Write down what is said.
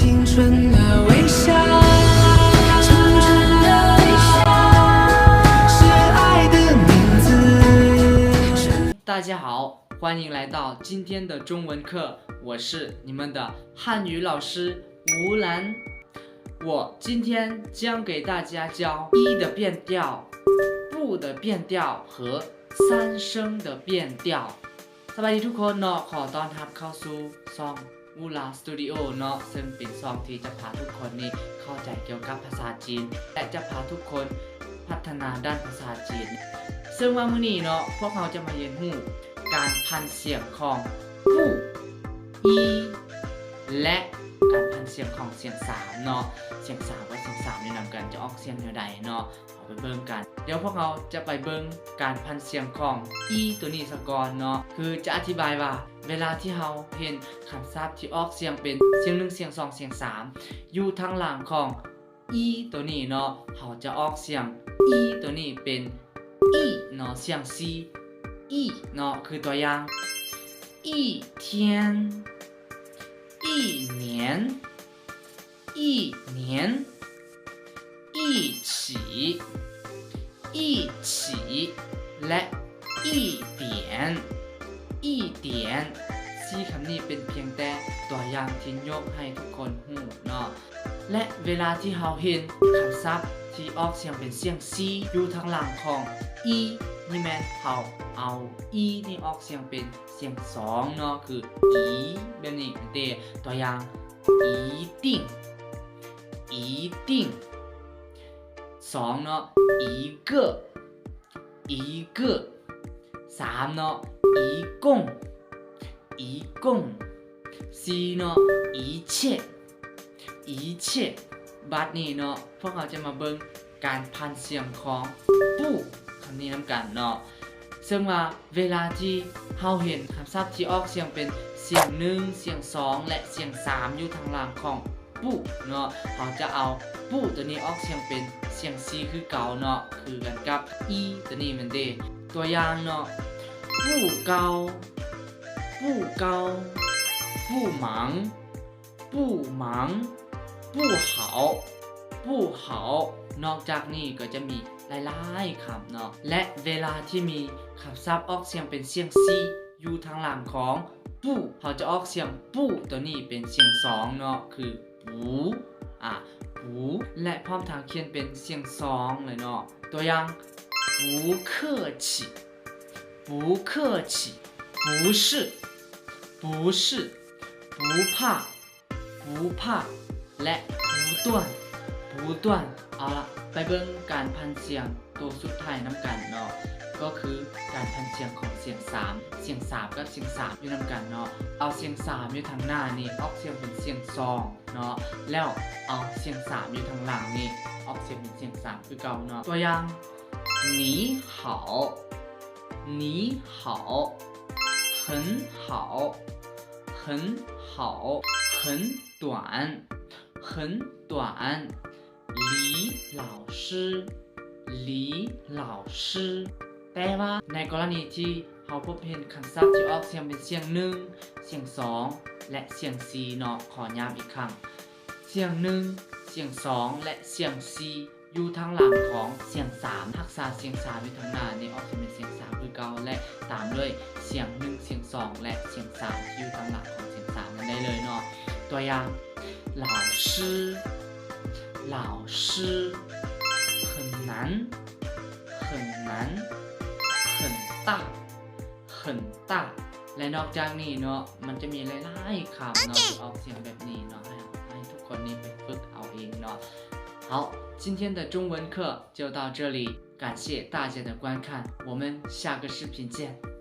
青春的微笑，青春的微笑，是爱的名字。大家好，欢迎来到今天的中文课，我是你们的汉语老师吴兰。我今天将给大家教一的变调、不的变调和三声的变调。 ສະບາຍດີທຸກຄົນເນາະ, ຂໍຕ້ອນຮັບເຂົ້າສູ່ຊ່ອງອູລາສະຕູດິໂອເນາະ, ເຊິ່ງເປັນຊ່ອງທີ່ຈະພາທຸກຄົນນີ້ເຂົ້າໃຈກ່ຽວກັບພາສາຈີນ ແລະ ຈະພາທຸກຄົນພັດທະນາດ້ານພາສາຈີນ. ເຊິ່ງວ່າມື້ນີ້ເນາະ ພວກເຮົາຈະມາຮຽນຮູ້ການຜັນສຽງຂອງ ປູ້ ອີ ແລະ ການຜັນສຽງຂອງສຽງສາມເນາະ, ສຽງສາມກັບສຽງສາມຢູ່ນຳກັນຈະອອກສຽງແນວໃດເນາະ. ເຮົາໄປເບິ່ງກັນ. ດຽວພວກເຮົາຈະໄປເບິ່ງການຜັນສຽງຂອງ ອີ ໂຕນີ້ສາກ່ອນເນາະ, ຄືຈະອະທິບາຍວ່າ ເວລາທີ່ເຮົາເຫັນຄຳສັບທີ່ອອກສຽງເປັນສຽງໜຶ່ງ ສຽງສອງ ສຽງສາມ ຢູ່ທາງຫຼັງຂອງ ອີ ໂຕນີ້ເນາະ, ເຮົາຈະອອກສຽງ ອີ ໂຕນີ້ເປັນ ອີ ເນາະ, ສຽງສີ່ ອີ ເນາະ, ຄືຕົວຢ່າງ 一天、一年、 一年、一起、一起 ແລະ 一点、一点 ສີ່ຄຳນີ້ເປັນພຽງແຕ່ຕົວຢ່າງທີ່ຍົກໃຫ້ທຸກຄົນຮູ້ເນາະ. ແລະ ເວລາທີ່ເຮົາເຫັນຄຳສັບທີ່ອອກສຽງເປັນສຽງສີ່ຢູ່ທາງຫຼັງຂອງ ອີ ນີ້ແມ່ນເຮົາເອົາ ອີ ນີ້ອອກສຽງເປັນສຽງສອງເນາະ, ຄື อี ແບບນີ້ເດ້. ຕົວຢ່າງ 一定、 一定 ສອງເນາະ 一个、一个 ສາມເນາະ 一共、一共 ສີ່ເນາະ 一切、一切 ບາດນີ້ເນາະ ພວກເຮົາຈະມາເບິ່ງການຜັນສຽງຂອງ ປູ້ ຄຳນີ້ນຳກັນເນາະ. ເຊິ່ງວ່າເວລາທີ່ເຮົາເຫັນຄຳສັບທີ່ອອກສຽງເປັນສຽງໜຶ່ງ ສຽງສອງ ແລະ ສຽງສາມ ຢູ່ທາງຫຼັງຂອງ ປູ້ ເນາະ, ເຮົາຈະເອົາ ປູ້ ໂຕນີ້ອອກສຽງເປັນສຽງສີ່ຄືເກົ່າເນາະ, ຄືກັນກັບ ອີ ໂຕນີ້ແມ່ນເດ. ຕົວຢ່າງເນາະ 不高、不高、不忙、不忙、不好、不好 ນອກຈາກນີ້ກໍຈະມີຫຼາຍໆຄຳເນາະ ແລະ ເວລາທີ່ມີຄຳສັບອອກສຽງເປັນສຽງສີ່ຢູ່ທາງຫຼັງຂອງ ປູ້ ເຮົາຈະອອກສຽງ ປູ້ ໂຕນີ້ເປັນສຽງສອງເນາະ ຄື ປູ ອາ ປູ ແລະ ພ້ອມທັງຂຽນເປັນສຽງສອງເລີຍເນາະ. ຕົວຢ່າງ 不客气、不客气、不是、不是、不怕、不怕 ແລະ 不断、不断. ເອົາລະ ໄປເບິ່ງການຜັນສຽງໂຕສຸດທ້າຍນຳກັນເນາະ ກໍຄືການຜັນສຽງຂອງສຽງສາມ, ສຽງສາມກັບສຽງສາມຢູ່ນຳກັນເນາະ. ເອົາສຽງສາມຢູ່ທາງໜ້ານີ້ອອກສຽງເປັນສຽງສອງເນາະ ແລ້ວເອົາສຽງສາມຢູ່ທາງຫຼັງນີ້ອອກສຽງເປັນສຽງສາມຄືເກົ່າເນາະ. ຕົວຢ່າງ 你好、你好、很好、很好、很短、很短、 李老师、李老师 ແປວ່າ ໃນກໍລະນີທີ່ເຮົາພົບເຫັນຄຳສັບທີ່ອອກສຽງເປັນສຽງໜຶ່ງ, ສຽງສອງ ແລະ ສຽງສີ່ເນາະ, ຂໍຢ້ຳອີກຄັ້ງ ສຽງໜຶ່ງ, ສຽງສອງ ແລະ ສຽງສີ່ ຢູ່ທາງຫຼັງຂອງສຽງສາມ, ຮັກສາສຽງສາມຢູ່ທາງໜ້ານີ້ ອອກສຽງເປັນສຽງສາມຄືເກົ່າ ແລະ ຕາມດ້ວຍສຽງໜຶ່ງ, ສຽງສອງ ແລະ ສຽງສາມ ທີ່ຢູ່ທາງຫຼັງຂອງສຽງສາມນັ້ນໄດ້ເລີຍເນາະ. ຕົວຢ່າງ 老师、老师、很难、很难、很大、很大 ແລະ ນອກຈາກນີ້ເນາະ ມັນຈະມີຫຼາຍໆຄຳເນາະ ທີ່ອອກສຽງແບບນີ້ເນາະ ໃຫ້ ໃຫ້ທຸກຄົນນີ້ໄປຝຶກເອົາເອງເນາະ. 好，今天的中文课就到这里，感谢大家的观看，我们下个视频见。